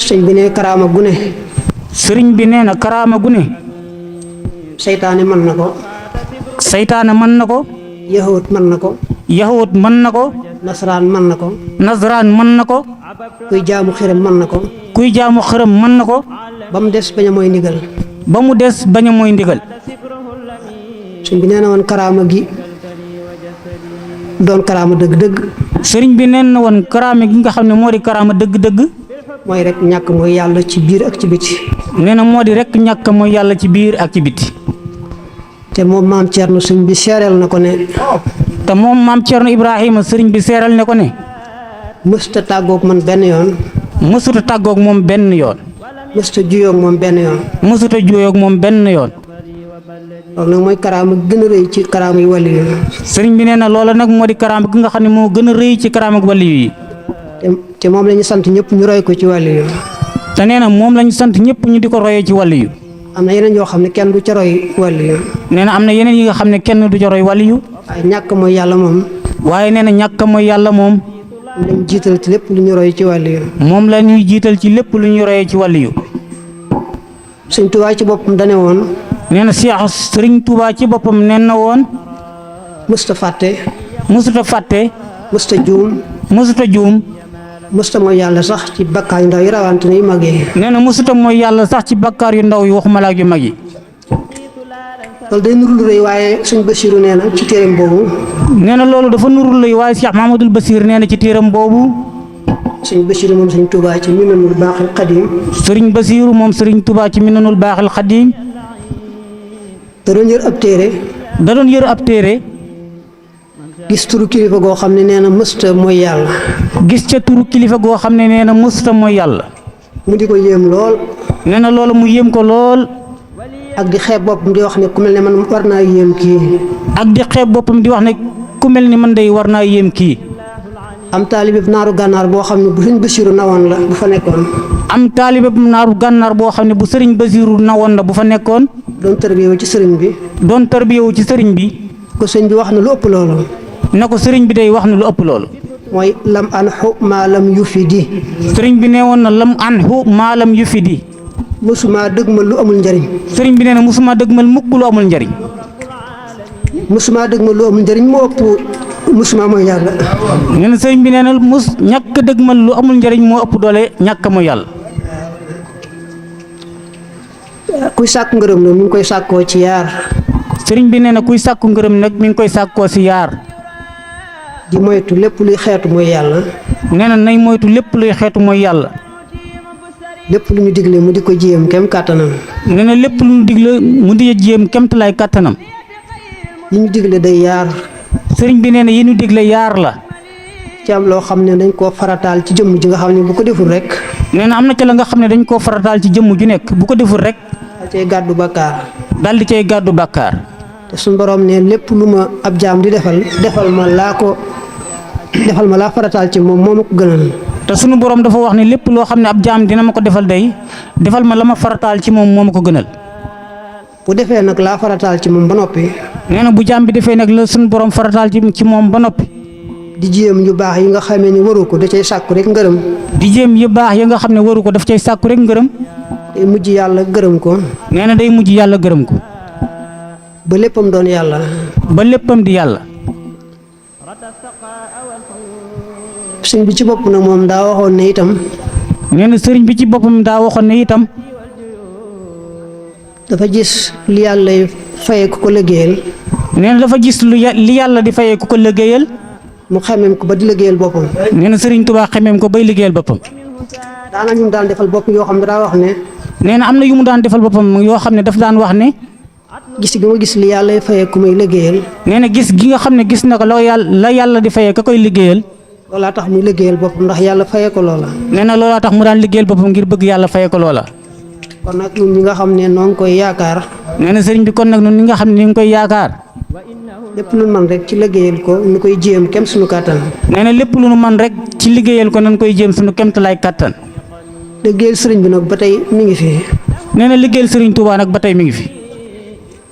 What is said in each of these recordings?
sëñ bi ne karaama gune sëriñ bi nee na karaama gu ne seytaane mën na ko saytaane mën na ko yahut mën na ko yahut mën na ko nasaraan mën na ko nasaraan mën na ko kuy jaamu xiram mën na ko kuy jaamu xërëm mën na ko ba mu des bañ a mooy ndigal ba mu des bañ a mooy ndigal sëñ bi nee na woon karaama gi doon karaama dëgg-dëgg sëriñ bi neen na woon karaama gi nga xam ne moo di karaama dëgg-dëgg mooy rek ñàkk mooy yàlla ci biir ak ci biti nee na moo di rek ñàkk mooy yàlla ci biir ak ci biti te moom maam Thierno sëñ bi seereel na ko ne te moom maam Thierno Ibrahima sëriñ bi seeral ne ko ne mësta tàggoog man benn yoon mësuta tàggoog moom benn yoon mësta juyoog moom benn yoon mësuta juyoog moom benn yoon loolu nag mooy karaama gën a rëy ci karaama yi wàlli yi sëriñ bi nee na loola nag moo di karaama gi nga xam ne moo gën a rëy ci karaama wàlli yi te moom la ñu sant ñëpp ñu roy ko ci wàlli yi te nee na moom lañu sant ñëpp ñu di ko royee ci wàlli yu am na yeneen yoo xam ne kenn du ca roy wàlli yi nee na am na yeneen yi nga xam ne kenn du ca roy wàlli yu waaye ñàkk mooy yàlla moom waaye nee na ñàkk mooy yàlla moom lañ jiital ci lépp lu ñu roy ci wàlli yi moom la ñuy jiital ci lépp lu ñuy royee ci wàlli yu sëñ Tuubaa ci boppam dane woon nee na Cheikh Sëriñ Tuubaa ci boppam nen na woon mësta fàtte mësuta fàtte mësta juum mësuta juum mësta mooy yàlla sax ci bakkaar yu ndaw yi rawante ne yu mag yi nee na mësuta mooy yàlla sax ci bakkaar yu ndaw yi waxuma la ak yu mag yi loolu day nuru lu rëy waaye sëñ Basiiru nee na ci téereem boobu nee na loolu dafa nurul lay waaye Cheikh Mahamadul Basir nee na ci téeram boobu sëñ Basiiru moom sëñ Tuubaa ci Minanul Baaxil Xadiim sëriñ Basiiru moom sëriñ Tuubaa ci Minanul Baaxil Xadiim da doon yër ab téere da doon yër ab téere gis turu kilifa goo xam ne nee na mësta mooy yàlla gis ca turu kilifa goo xam ne nee na mësuta mooy yàlla mu di ko yéem lool nee na loolu mu yéem ko lool ak di xeeb boppam di wax ne ku mel ne man war naa yéem kii ak di xeeb boppam di wax ne ku mel ni man day war naa yéem kii am taalibe naaru gànnaar boo xam ne bu sëñ Basiiru nawoon la bu fa nekkoon am taalibe bu naaru gànnaar boo xam ne bu sëriñ Basiiru nawoon la bu fa nekkoon doon tërbiyewu ci sëriñ bi doon tarbiyewu ci sëriñ bi ko sëñ bi wax na lu ëpp loolu na ko sëriñ bi day wax na lu ëpp loolu mooy lam an xu maa lam yu fi di sëriñ bi nee woon na lam anhu maalam yu fi di mësuma dëgmal lu amul njariñ sëriñ bi nee na musuma dëgmal mukk lu amul njariñ mësuma dëgmal lu amul njariñ moo ëpp mësuma mooy yàlla nee na sëriñ bi nee na ñàkk dëgmal lu amul njariñ moo ëpp doole ñàkk mooy yàlla kuy sàkk ngërëm la mu ngi koy sàkkoo ci yaar sëriñ bi nee na kuy sàkku ngërëm nag mi ngi koy sàkkoo si yaar di moytu lépp luy xeetu mooy yàlla nee na nay moytu lépp luy xeetu mooy yàlla lépp lu ñu digle mu di ko jéem kem kàttanam nee na lépp lu ñu digle mu di jéem kemtalaay kàttanam yi ñu digle day yaar sëriñ bi nee na yi ñu digle yaar la ci am loo xam ne dañ koo farataal ci jëmm ji nga xam ne bu ko deful rek nee na am na ca la nga xam ne dañ koo farataal ci jëmm ju nekk bu ko deful rek da cay gàddu bakkaar daal di cay gàddu bàkkaar te suñu borom ne lépp lu ma ab jaam di defal ma laa farataal ci moom moo ma ko gënal te sunu borom dafa wax ne lépp loo xam ne ab jaam dina ma ko defal day defal ma la ma farataal ci moom moo ma ko gënal bu defee nag laa farataal ci moom ba noppi nee na bu jaam bi defee nag la sunu borom farataal ci moom ba noppi di jéem yu baax yi nga xamee ni waru ko da cay sàkku rek ngërëm di jéem yu baax yi nga xam ne waru ko daf cay sàkku rek ngërëm day mujj yàlla gërëm ko nee na day mujj yàlla gërëm ko ba léppam doon yàlla ba léppam di yàlla sëñ bi ci bopp nag moom daa waxoon ne itam nee na sëriñ bi ci boppam daa waxoon ne itam dafa gis li yàlla fayee ku ko liggéeyal nee na dafa gis li yàlla di fayee ku ko liggéeyal mu xemeem ko ba di liggéeyal boppam nee na sëriñ Tuubaa xemeem ko bay liggéeyal boppam daana ñu daan defal bopp yoo xam ne daa wax ne nee na am na yu mu daan defal boppam yoo xam ne daf daan wax ne gis gi ma gis li yàlla fayee ku may liggéeyal nee na gis gi nga xam ne gis na ko la yàlla di fayee ka koy liggéeyal loolaa tax muy liggéeyal boppam ndax yàlla fayee ko loola nee na loolaa tax mu daan liggéeyal boppam ngir bëgg yàlla fayee ko loola kon nag ñun ñi nga xam ne noo ngi koy yaakaar nee na sëriñ bi kon nag ñun ñi nga xam ne ñu ngi koy yaakaar lépp lu man rek ci liggéeyal ko ñu koy jéem kem suñu kàttan nee na lépp lu nu man rek ci liggéeyal ko nañ koy jéem suñu kemtalaay kàttan liggéeyal sëriñ bi nag ba tey mi ngi fi nee na liggéeyal sëriñ Tuubaa nag ba tey mi ngi fi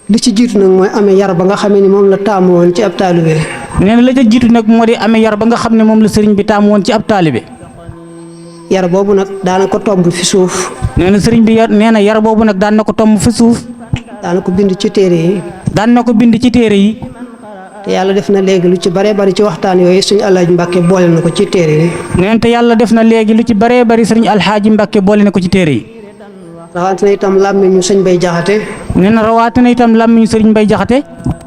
li ci jiitu nag mooy amee yar ba nga xamee ni moom la taamu woon ci ab taalibe nee na la ca jiitu nag moo di amee yar ba nga xam ne moom la sëriñ bi taamu woon ci ab taalibe yar boobu nag daana ko tomb fi suuf. nee na sëriñ bi nee na yar boobu nag daan na ko tomb fi suuf. daana ko bind ci téere yi. daan na ko bind ci téere yi. te yàlla def na léegi lu ci baree bari ci waxtaan yooyu sëñ Alaaji Mbàkke boole na ko ci téere yi. neen te yàlla def na léegi lu ci baree bari sëriñ Alxaaji Mbàkke boole na ko ci téere yi. rawatina itam làmmiñu sëñ Bay Jaxate. nee na rawatina itam làmmiñu sëriñ Bay Jaxate.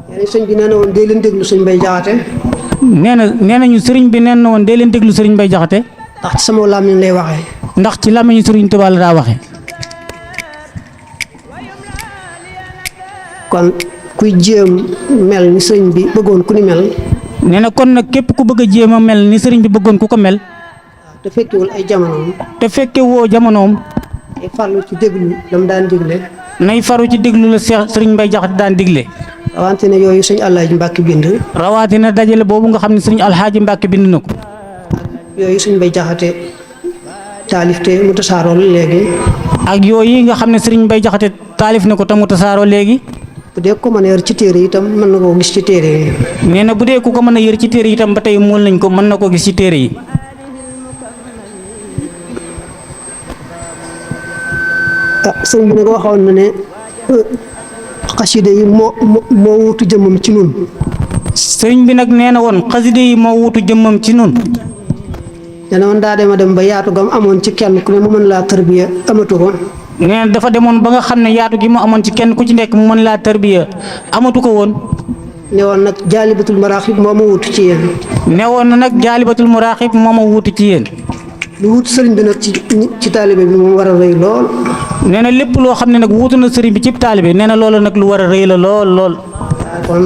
nee na sëñ bi nee na woon dee leen déglu sëñ Bay Jaxate. nee nañu sëriñ bi nee na woon dee leen déglu sëriñ Bay Jaxate. ndax ci sama làmmiñ lay waxee. ndax ci làmmiñu sëriñ Tuubaa la daa waxee. kon kuy jéem mel ni sëriñ bi bëggoon ku ni mel. nee na kon nag képp ku bëgg a jéem a mel ni sëriñ bi bëggoon ku ko mel. te fekkewul ay jamonoom. te fekke woo jamonoom. ay farlu ci déglu lam daan digle. nay faru ci déglu la sëriñ Bay Jaxate daan digle. rawante ne yooyu sëñ Alaaji Mbàkke bind. rawatina dajale boobu nga xam ne sëriñ Alxaaji Mbàkke bind na ko. yooyu sëñ Bay Jaxate taalif te mu tasaaroo léegi. ak yooyu nga xam ne sëriñ Bay Jaxate taalif na ko te mu tasaaroo léegi. bu dee ko mën a yër ci téere itam mën na koo gis ci téere yi. nee na bu dee ku ko mën a yër ci téere yi itam ba tey mool nañ ko mën na koo gis ci téere yi. sëñ bi nag waxoon na ne xaside yi moo wutu jëmmam ci nun. sëriñ bi nag nee na woon xaside yi moo wutu jëmmam ci nun. dana woon daa dem a dem ba yaatu gam amoon ci kenn ku ne mu mën laa tarbiya amatu ko. nee na dafa demoon ba nga xam ne yaatu gi mu amoon ci kenn ku ci nekk mu mën laa tarbiya amatu ko woon. ne woon nag jaalibatul maraaxib moo ma wutu ci yéen. ne woon na nag jaalibatul maraaxib moo ma wutu ci yéen. lu wut sëriñ bi nag ci taalibe bi moom war a rëy lool. nee na lépp loo xam ne nag wutu na sëriñ bi ci taalibe nee na loolu nag lu war a rëy la lool lool. kon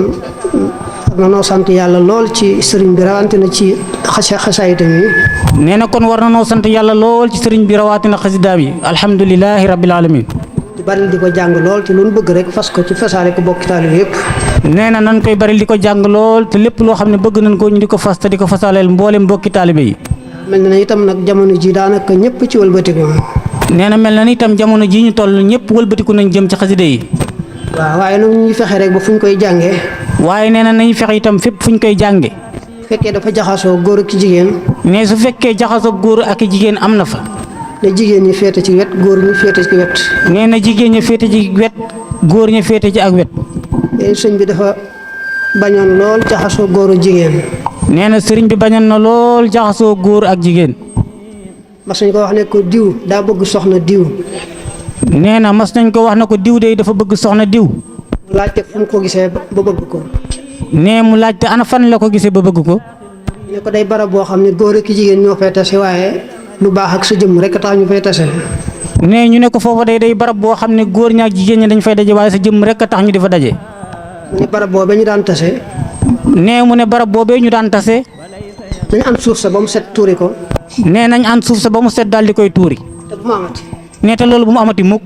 war na noo sant yàlla lool ci sëriñ bi rawante na ci xasaayidam yi. nee na kon war na noo sant yàlla lool ci sëriñ bi rawatina xasidaam yi alhamdulilahi rabbil alamin. di bari di ko jàng lool te lu nu bëgg rek fas ko ci fasaale ko bokki taalibe yëpp. nee na nan koy bari di ko jàng lool te lépp loo xam ne bëgg nañ ko ñu di ko fas te di ko fasaaleel mboolem mbokki taalibe yi. mel na ne itam nag jamono ji daanaka ñëpp ci wëlbatiku. nee na mel na ni itam jamono ji ñu toll ñëpp wëlbatiku nañ jëm ci xaside yi. waaw waaye nag ñu fexe rek ba fu ñu koy jàngee. waaye nee na nañu fexe itam fépp fu ñu koy jànge fekkee dafa jaxasoo góor ak jigéen. mais su fekkee jaxasoo góor ak jigéen am na fa. ne jigéen ñi féete ci wet góor ñi féete ci wet. nee na jigéen ñi féete ci wet góor ñi féete ci ak wet. sëñ bi dafa bañoon lool jaxasoo góor ak jigéen. nee na sëriñ bi bañoon na lool jaxasoo góor ak jigéen. mas nañ ko wax ne ko diw daa bëgg soxna diw. nee na mas nañ ko wax ne ko diw de dafa bëgg soxna diw. laajte fu mu ko gisee ba bëgg ko. nee mu laajte ana fan la ko gisee ba bëgg ko. ne ko day barab boo xam ne góor ak jigéen ñoo fay tase waaye lu baax ak sa jëmm rek tax ñu fay tase. nee ñu ne ko foofa day barab boo xam ne góor ña ak jigéen ñi dañ fay daje waaye sa jëmm rek a tax ñu di fa daje. ne barab boobee ñu daan tase. nee mu ne barab boobee ñu daan tase. nañ am suuf sa ba mu set tuuri ko. nee nañ an suuf sa ba mu set daal di koy tuuri. te bu mu amati. nee te loolu bu mu amati mukk.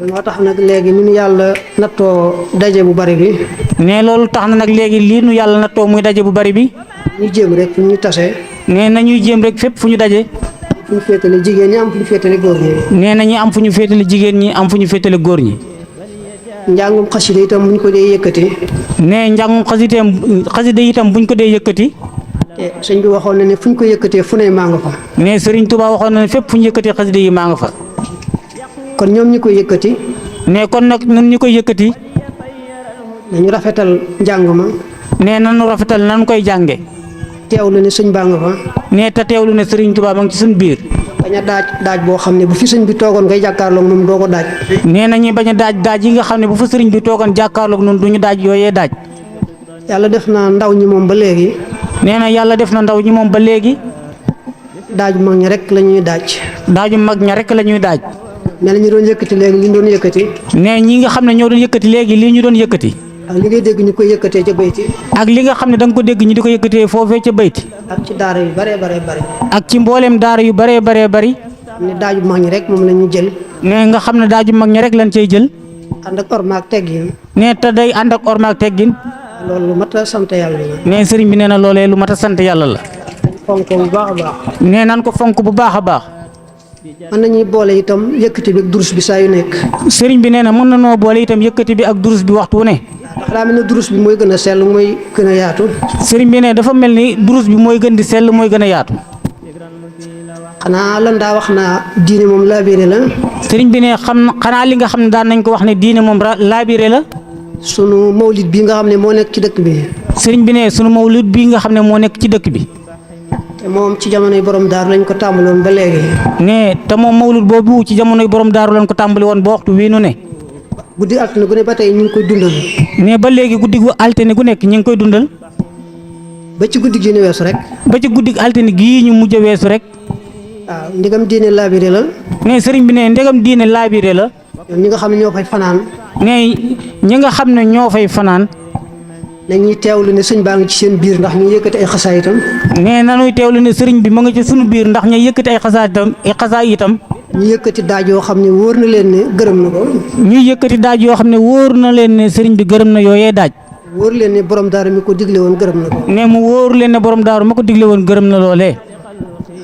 moo tax nag léegi ni ñu yàlla nattoo daje bu bari bi. nee loolu tax na nag léegi lii nu yàlla nattoo muy daje bu bari bi. ñu jéem rek fu ñu tase. nee nañuy jéem rek fépp fu ñu daje. fu ñu féetale jigéen ñi am fu ñu féetale góor ñi. nee na ñi am fu ñu féetale jigéen ñi am fu ñu féetale góor ñi. njàngum xasida itam bu ñu ko dee yëkkati. nee njàngum xasida itam buñ ko dee yëkkati. te sëñ bi waxoon na ne fu ñu ko yëkkatee fu ne maa nga fa. nee Sëriñ Tuubaa waxoon na ne fépp fu ñu yëkkatee xasida yi maa nga fa. kon ñoom ñi koy yëkkati. nee kon nag ñun ñi koy yëkkati. nañu rafetal njàng ma. nee nanu rafetal nan koy jànge. teewlu ne sëñ baa nga fa. nee te teewlu ne Sëriñ Tuubaa ma ngi ci suñ biir. bañ a daaj boo xam ne bu fi sëñ bi toogoon ngay jàkkaarloog moom doo ko daaj. nee na ñuy bañ a daaj yi nga xam ne bu fa sëriñ bi toogoon jàkkaarloog noonu du ñu daaj yooyee daaj. yàlla def na ndaw ñi moom ba léegi. nee na yàlla def na ndaw ñi moom ba léegi. daaju mag ñi rek la ñuy daaj. daaju mag ña rek la ñuy daaj. mel na ñu doon yëkkati léegi li ñu doon yëkkati. nee ñi nga xam ne ñoo doon yëkkati léegi lii ñu doon yëkkati. ak li ngay dégg ñu koy yëkkatee ca bayti. ak li nga xam ne da nga ko dégg ñu di ko yëkkatee foofee ca bayti. ak ci daara yu baree baree bari. ak ci mbooleem daara yu baree baree bari. ne daaju mag ñi rek moom la ñu jël. nee nga xam ne daaju mag ñi rek lañ cay jël. ànd ak orma ak teggin. nee te day ànd ak orma ak teggin. loolu lu mat a sant yàlla la. nee sëriñ bi nee na loolee lu mat a sant yàlla la. fonk bu baax a baax. nee nan ko fonk bu baax a baax. mën nañuy boole itam yëkkati bi ak durus bi saa yu nekk. sëriñ bi nee na mën na noo boole itam yëkkati bi ak durus bi waxtu wu ne. ndax daa mel ne durus bi mooy gën a sell mooy gën a yaatu. sëriñ bi ne dafa mel ni durus bi mooy gën di sell mooy gën a yaatu. xanaa lan daa wax naa diine moom laabire la. sëriñ bi ne xanaa li nga xam ne daan nañ ko wax ne diine moom laabire la. sunu mawlid bi nga xam ne moo nekk ci dëkk bi. sëriñ bi ne sunu mawlid bi nga xam ne moo nekk ci dëkk bi. te moom ci jamonoy borom daaru lañ ko tàmbaloon ba léegi. ne te moom mawlid boobu ci jamonoy borom daaru lañ ko tàmbali woon ba waxtu wii nu ne. guddi altine gu ne ba tey ñu ngi koy dundal. ne ba léegi guddi gu altine gu nekk ñu ngi koy dundal. ba ci guddi gi ñu weesu rek. ba ci guddi altine gii ñu mujj a weesu rek. waaw ndigam diine laabire la. ne sëriñ bi ne ndegam diine laabire la. ñoom ñi nga xam ne ñoo fay fanaan. ne ñi nga xam ne ñoo fay fanaan. nañuy teewlu ne sëñ baa ngi ci seen biir ndax ñu yëkkati ay xasaay itam. ne nanuy teewlu ne sëriñ bi ma nga ci sunu biir ndax ña yëkkati ay xasaay itam. ñu yëkkati daaj yoo xam ne wóor na leen ne gërëm na ko. ñuy yëkkati daaj yoo xam ne wóor na leen ne sëriñ bi gërëm na yooyee daaj. wóor leen ne borom daaru mi ko digle woon gërëm na ko. ne mu wóor leen ne borom daaru ma ko digle woon gërëm na loolee.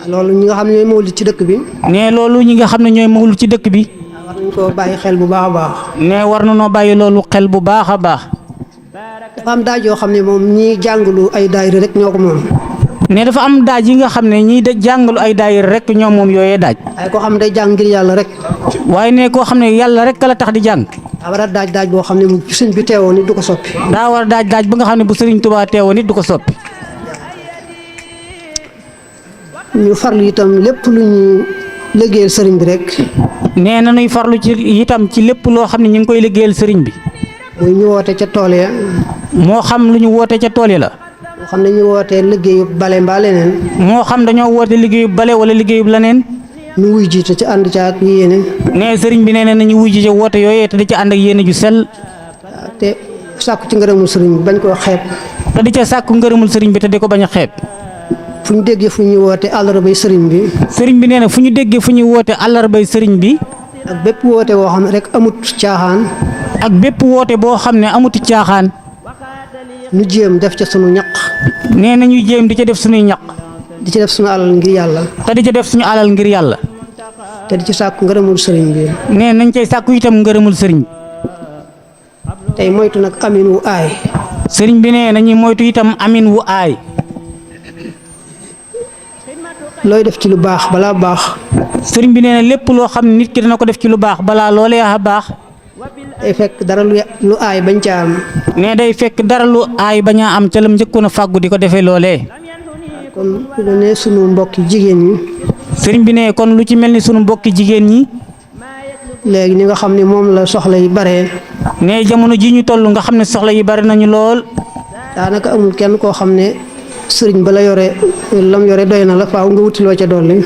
loolu ñi nga xam ne ñooy mawlid ci dëkk bi. ne loolu ñi nga xam ne ñooy mawlid ci dëkk bi. war nañ koo bàyyi xel bu baax a baax. ne war na noo bàyyi loolu xel bu baax a baax. dafa am daaj yoo xam ne moom ñii jàngalu ay daayira rek ñoo ko moom. ne dafa am daaj yi nga xam ne ñii jàngalu ay daayira rek ñoom moom yooyee daaj. waaye koo xam ne day jàng ngir yàlla rek. waaye ne koo xam ne yàlla rek la tax di jàng. daa war a daaj boo xam ne bu sëñ bi teewoon nit du ko soppi. daa war a daaj ba nga xam ne bu sëriñ Tuubaa teewoon nit du ko soppi. ñu farlu itam lépp lu ñuy liggéeyal sëriñ bi rek. nee na ñuy farlu ci itam ci lépp loo xam ne ñu ngi koy liggéeyal sëriñ bi. muy ñu woote ca tool ya. moo xam lu ñu woote ca tool ya la. moo xam ne ñu wootee liggéeyub bale mbaa leneen. moo xam dañoo woote liggéeyub bale wala liggéeyub leneen. ñu wuy jiite ci ànd ca ak yéene. nee sëriñ bi nee na nañu wuy ji ca woote yooyee te di ci ànd ak yéene ju sell. te sàkku ci ngërëmul sëriñ bi bañ koo xeeb. te di ca sàkku ngërëmul sëriñ bi te di ko bañ a xeeb. fu ñu déggee fu ñuy woote àllarbay sëriñ bi. sëriñ bi nee na fu ñu déggee fu ñuy woote àllarbay sëriñ bi. ak bépp woote boo xam ne rek amut caaxaan. ak bépp woote boo xam ne amuti caaxaan. ñu jéem def ca sunu ñaq. nee na ñuy jéem di ca def suñuy ñaq. di ci def sunu alal ngir yàlla. te di ca def suñu alal ngir yàlla. te di ci sàkku ngërëmul sëriñ bi. nee nañ cay sàkku itam ngërëmul sëriñ bi. tey moytu nag amin wu aay. sëriñ bi nee nañuy moytu itam amin wu aay. looy def ci lu baax balaa baax. sëriñ bi nee na lépp loo xam ne nit ki dana ko def ci lu baax balaa loolee a baax. day fekk dara lu aay bañ ca am. nee day fekk dara lu aay bañ a am ca lam njëkkoon a fàggu di ko defee loolee. kon lu ne sunu mbokki jigéen ñi. sëriñ bi ne kon lu ci mel ni sunu mbokki jigéen ñi. léegi ni nga xam ne moom la soxla yi bare. ne jamono ji ñu toll nga xam ne soxla yi bari nañu lool. daanaka amul kenn koo xam ne sëriñ ba la yore lam yore doy na la faaw nga wuti loo ca dolli.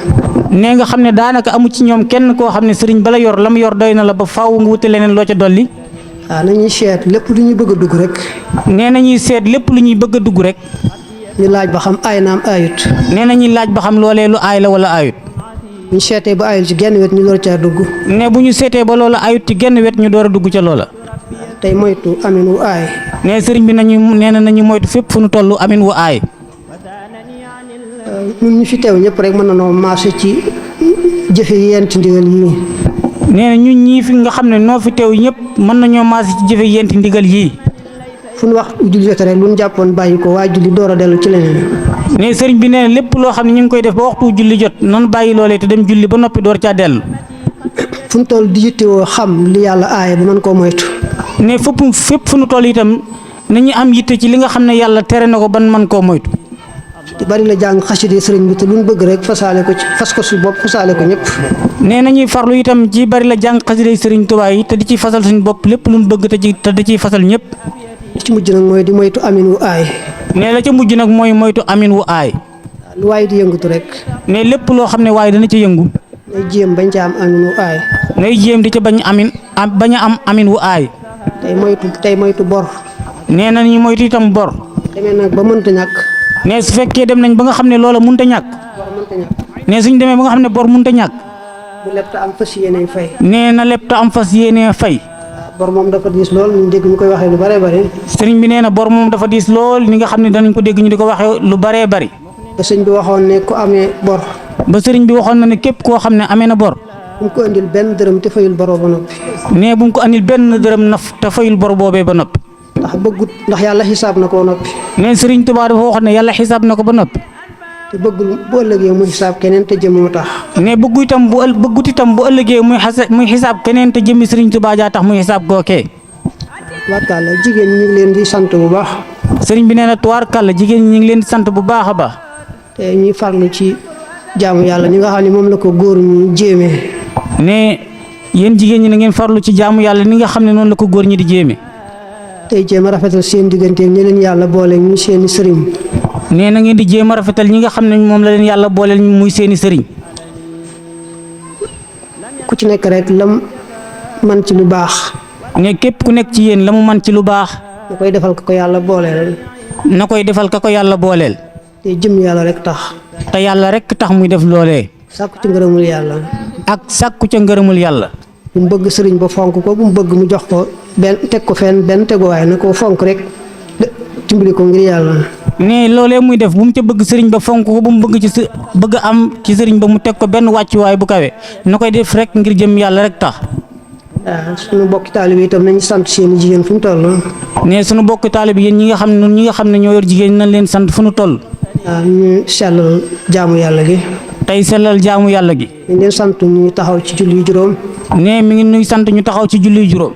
nee nga xam ne daanaka amu ci ñoom kenn koo xam ne sëriñ ba la yor lam yor doy na la ba faaw nga wuti leneen loo ca dolli. waaw nañuy seet lépp lu ñuy bëgg a dugg rek. nee nañuy seet lépp lu ñuy bëgg a dugg rek. ñu laaj ba xam aay naam aayut. nee nañuy laaj ba xam loolee lu aay la wala aayut. bu ñu seetee ba aayut ci genn wet ñu door caa dugg. ne bu ñu seetee ba loola aayut ci genn wet ñu door a dugg ca loola. tey moytu amin wu aay. nee sëriñ bi nee na nañu moytu fépp fu nu toll amin wu aay. ñun ñu fi teew ñëpp rek mën na noo maase ci jëfe yenti ndigal yii. nee na ñun ñii fi nga xam ne noo fi teew ñëpp mën nañoo maase ci jëfe yenti ndigal yii. fu ñu wax julli jot rek lu ñu jàppoon bàyyi ko waa julli door a dellu ci leneen. nee sëriñ bi nee na lépp loo xam ne ñu ngi koy def ba waxtu julli jot nan bàyyi loolee te dem julli ba noppi door caa dellu. fu ñu toll di yittewoo xam li yàlla aaye ba mën koo moytu. ne fépp fu nu toll itam nañu am yitte ci li nga xam ne yàlla tere na ko ban man koo moytu. te bari la jàng xasida sëriñ bi te lu ñu bëgg rek fasaale ko ci fas ko su bopp fasaale ko ñëpp. nee nañuy farlu itam ci bari la jàng xasida sëriñ Tuubaa yi te di ci fasal suñu bopp lépp lu ñu bëgg te di ciy fasal ñëpp. ci mujj nag mooy di moytu amin wu aay. nee la ca mujj nag mooy moytu amin wu aay. lu waay di yëngatu rek. ne lépp loo xam ne waaye dana ci yëngu. nay jéem bañ ca am amin wu aay. nay jéem di ca bañ a am amin wu aay. tey moytu bor. nee nañu moytu itam bor. demee nag ba mënta ñàkk. ne su fekkee dem nañ ba nga xam ne loola mënta ñàkk. ne suñ demee ba nga xam ne bor mënta ñàkk. bu leb te am fas yéene fay. nee na leb te am fas yéene fay. bor moom dafa diis lool ñu dégg ñu koy waxee lu bare bare. sëriñ bi nee na bor moom dafa diis lool ni nga xam ne danañ ko dégg ñu di ko waxee lu baree bari. ba sëñ bi waxoon ne ku amee bor. ba sëriñ bi waxoon na ne képp koo xam ne amee na bor. bu mu ko andil benn dërëm te fayul boroo ba noppi. nee bu mu ko andil benn dërëm naf te fayul bor boobee ba noppi. ndax yàlla xisaab na ko ba noppi. nee sëriñ Tuubaa dafa waxoon ne yàlla xisaab na ko ba noppi. te bëggul bu ëllëgee mu xisaab keneen te jëm moo tax. ne bëggu itam bëggut itam bu ëllëgee muy xisaab keneen te jëmmi Sëriñ Tuubaa jaa tax muy xisaab gookee. tubaarkàlla jigéen ñi ñu ngi leen di sant bu baax. sëriñ bi nee na tubaarkàlla jigéen ñi ñu ngi leen di sant bu baax a baax. te ñuy farlu ci jaamu yàlla ñi nga xam ne moom la ko góor ñu jéemee. ne yéen jigéen ñi na ngeen farlu ci jaamu yàlla ni nga xam ne noonu la ko góor ñi di jéeme. tey jéem a rafetal seen digganteeg ñi leen yàlla boole ñu seeni sëriñ. nee na ngeen di jéem a rafetal ñi nga xam ne moom la leen yàlla booleel muy seeni sëriñ. ku ci nekk rek lam man ci lu baax. ne képp ku nekk ci yéen la mu man ci lu baax. na koy defal ka ko yàlla booleel. na koy defal ka ko yàlla booleel. te jëm yàlla rek tax. te yàlla rek tax muy def loolee. sàkku ci ngërëmul yàlla. ak sàkku ca ngërëmul yàlla. bu mu bëgg sëriñ ba fonk ko bu mu bëgg mu jox ko benn teg ko fenn benn teguwaay na ko fonk rek dimbali ko ngir yàlla. ne loolee muy def bu mu ca bëgg sëriñ ba fonk ko bu mu bëgg bëgg am ci sëriñ ba mu teg ko benn wàccuwaay bu kawe na koy def rek ngir jëm yàlla rek tax. waaw sunu bokki taalibe itam nañu sant seen jigéen fu mu toll. ne sunu bokki taalibe yéen ñi nga xam ne ñoo yor jigéen nañ leen sant fu nu toll. waaw ñu sellal jaamu yàlla gi. tey sellal jaamu yàlla gi. ñu leen sant ñu taxaw ci julli juróom. ne mi ngi nuy sant ñu taxaw ci julli juróom.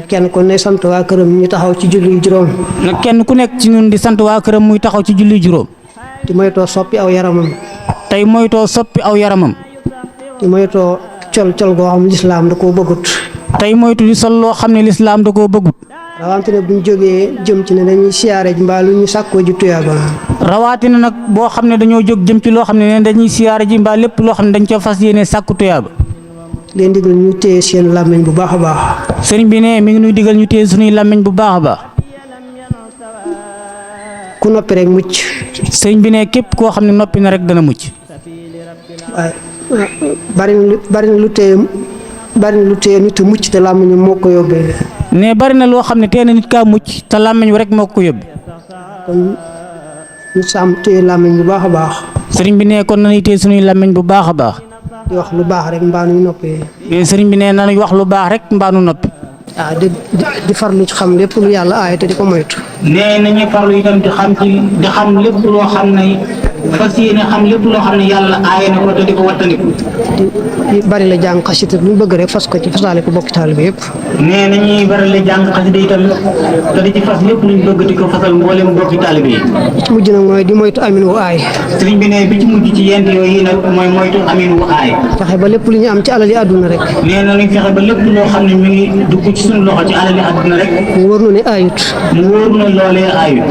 kenn ku ne sant waa këram ñu taxaw ci julli juróom. nag kenn ku nekk ci ñun di sant waa këram muy taxaw ci julli juróom. di moytoo soppi aw yaramam. tey moytoo soppi aw yaramam. di moytoo col goo xam lislaam da koo bëggut. tey moytu di sol loo xam ne lislaam da koo bëggut. rawante ne bu ñu jógee jëm ci ne dañuy siyaare ji mbaa lu ñu sàkkoo ji tuyaaba. rawatina nag boo xam ne dañoo jóg jëm ci loo xam ne dañuy siyaare ji mbaa lépp loo xam ne dañ ca fas yéene sàkku tuyaaba. leen digal ñu téye seen làmmiñ bu baax a baax. sëriñ bi ne mi ngi nuy digal ñu téye suñuy làmmiñ bu baax a baax. ku noppi rek mucc. sëriñ bi ne képp koo xam ne noppi na rek dana mucc. waaye bari na lu téye nit a mucc te làmmiñam moo ko yóbbee. ne bari na loo xam ne tee na nit kaa mucc te làmmiñ rek moo ko yóbbee. kon ñu sàmm téye làmmiñ bu baax a baax. sëriñ bi ne kon nañuy téye suñuy làmmiñ bu baax a baax. di wax lu baax rek mbaa nuy noppee. sëriñ bi ne nañuy wax lu baax rek mbaa nu noppi. waaw di farlu ci xam lépp lu yàlla aaye te di ko moytu. nee nañuy farlu itam di xam lépp loo xam ne fas yéene xam lépp loo xam ne yàlla aaye na ko te di ko wattandiku. di bari la jàng xasida lu ñu bëgg rek fas ko ci fasaale ko bokki taalibe yëpp. nee nañuy bari la jàng xasida itam te di ci fas lépp luñ bëgg di ko fasal mboolem bokki taalibe yi. ci mujj nag mooy di moytu amin wu aay. sëriñ bi ne bi ci mujj ci yent yooyu nag mooy moytu amin wu aay. fexe ba lépp lu ñu am ci alali àdduna rek. nee na ñu fexe ba lépp loo xam ne mi ngi dugg ci suñu loxo ci alali àdduna rek. mu wóor nu ne aayut. mu wóor na loolee aayut.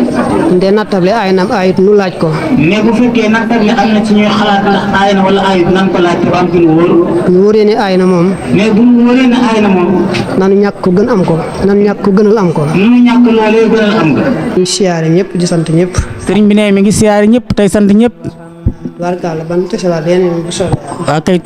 nde nattable aay naam aayut nu laaj ko. ne bu fekkee nattable am na ci ñuy xalaat ndax aay na wala aayut nan ko laaj ba am ci lu wóor. ñu wóoree ne aay na moom. mais bu mu wóoree ne aay na moom. nanu ñàkk ko gën am ko. nanu ñàkk ko gënal am ko. nu ñàkk loolee gënal am nga. ñu siyaare ñëpp di sant ñëpp. sëriñ bi ne mi ngi siyaare ñëpp tey sant ñëpp. tubaarkàlla ban tese la beneen bu soobee. waa kay